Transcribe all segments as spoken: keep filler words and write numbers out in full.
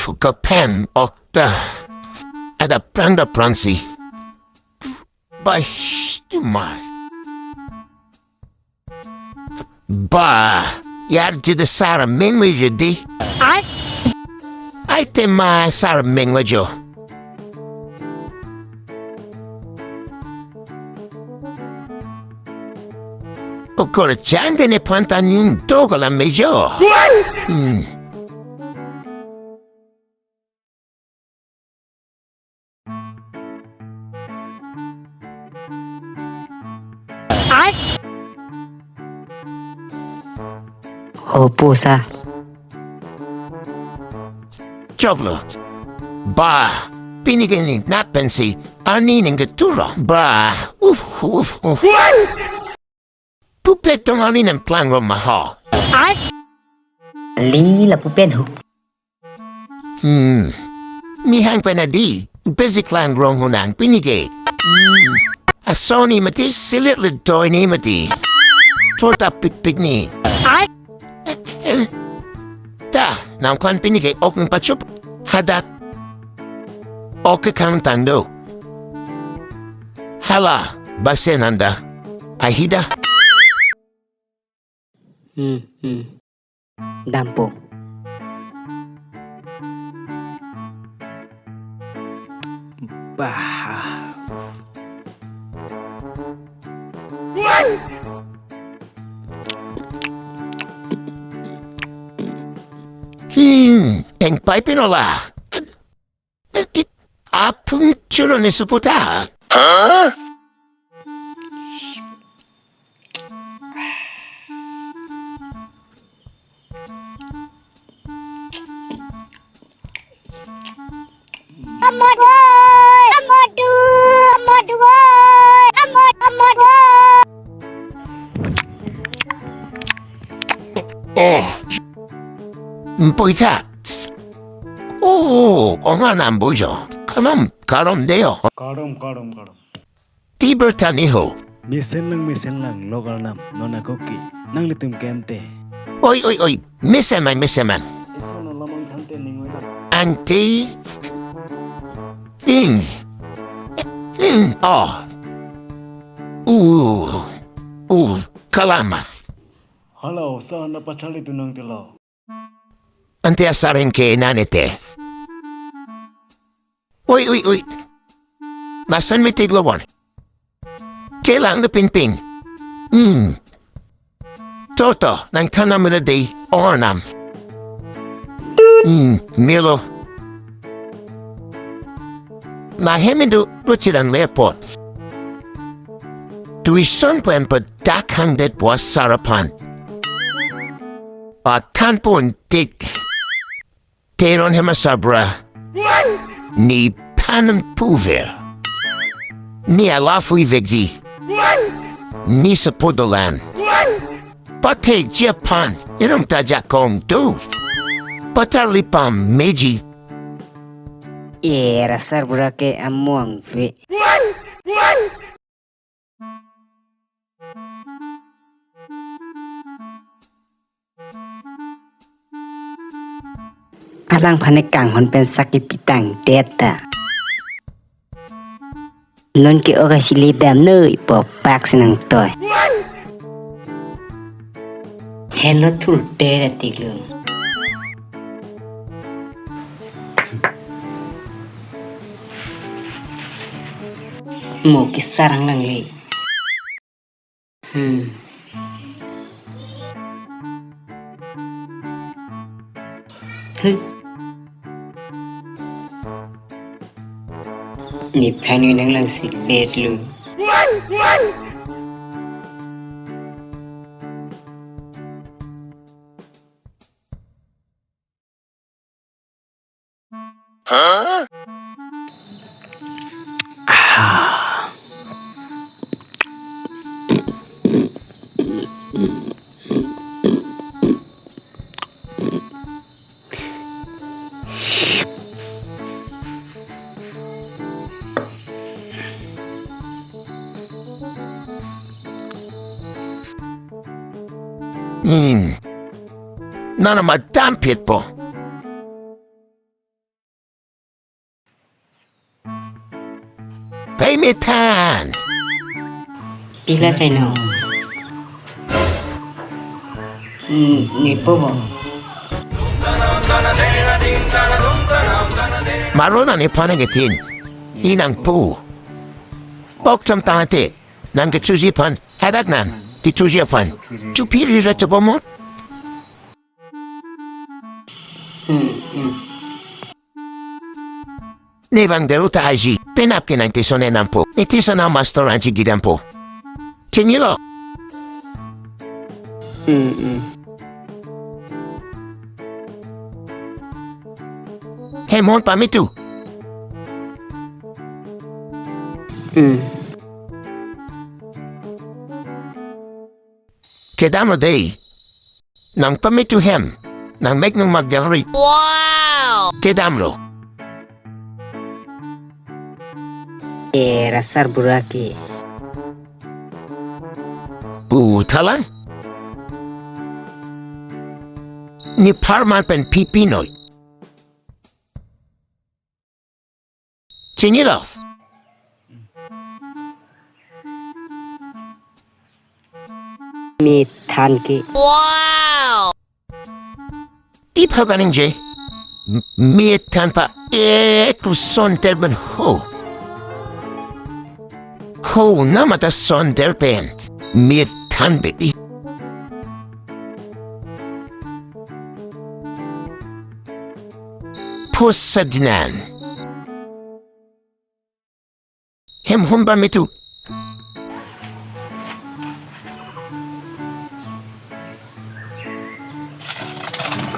Phuka pen okta. Ada prang da prangsi. Bai, tu mas. Ba, yar jide sar meng me jide. Ai? Ai te ma sar meng lo jo. Okor chan de ne panta nyun to kala me jo. Hmm. Ai. Hopo sa. Choklo. Ba, pini ke ni nat pensi, ani ning ke turo. Ba, uf, uf, uf. Pupe tong ani nang plang ro maho. Ai. Li la pupen hu. Hmm. Mi hang pen adi, basic lang rong honang pini ke. Hmm. Asoni mati silit le doi ni mati. Torta pik pik ni. Ai. Ta, nang kwan pini ke ok ning pachup. Hadak. Ok ke kang tang do. Hala, basen anda. Ahida. Hmm, hmm. Dampo. Bah. Hmm, peng pai pinola. Apung churo ni suputa. Huh? Amadu, amadu, amadu, amadu, amadu. Oh. Mpoitha. Oh, onga nam bojo. Kanam, karom deo. Karom, karom, karom. Ti bertani ho. Mesen lang, mesen lang, local nam, non ako ke, nanglitum ke ante. Oi, oi, oi, mesemang, mesemang. Eso no lamang thante ning oi lang. Ante. Ing. Ing, oh. Uh. Uh, kalama. Hello, sa na pachali tunang tilo. Ante asareng ke nanete. Oi, oi, oi. Masan mitig lo wan. Kelang le pingping. Hmm. Toto, nang thanam le dei, ornam. Hmm, melo. Nahem indu ruchiran lepot. Tuition pen pedak hangdet buas sarapan. Patan pun tik. Teron hem asarbura. Ni panan puver. Ni alafui vekji. Ni sepodolan. Pate japan. Irum ta jakong tu. Patar lipam meji. Era sarbura ke amuang ve. Alang phane kanghon pen saki pitang deta. Non ke oka sili dam noi po pak senang toy. Hello thul dera tiglo. Mo kisarang lang le. Hmm. Hmm. Ni phani nang lang si pet lu. Hmm. Nana madam pitpo. than. Pila chaino? Hmm, nepo bo. Maro nang nephan nangketin. I nangpo. Pok chom tangte. Nangkechoji aphan. Hadak nang. Kechoji aphan. Chophi ri ra chobomot. Hmm, hmm. Ne vangdet ta aji, penap ke nang tison-e nampo, ne tison a-master ansi gidampo. Chinilo. Hmm, hmm. Hem hon pametu. Hmm. Kedamlo dei. Nang pametu hem. Nang mek nang mak jangri. Wow! Kedamlo. Eh, rasar buraki. Pu thalang. Ne pharman pen pipi noi. Chinilo. Methan ke. Wow! Ipha kaningje. M-, methan pa. Ek tu son terben ho. Ho namata son terben. Methan beti. Pusadinan. Hem hon pametu.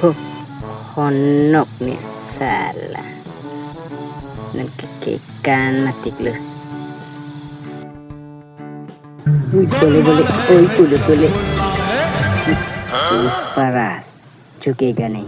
Ko honok ne sala. Nang kekekan matik lo. Ui, bole, bole. Ui, bole, bole. Us paras. Chuke gani.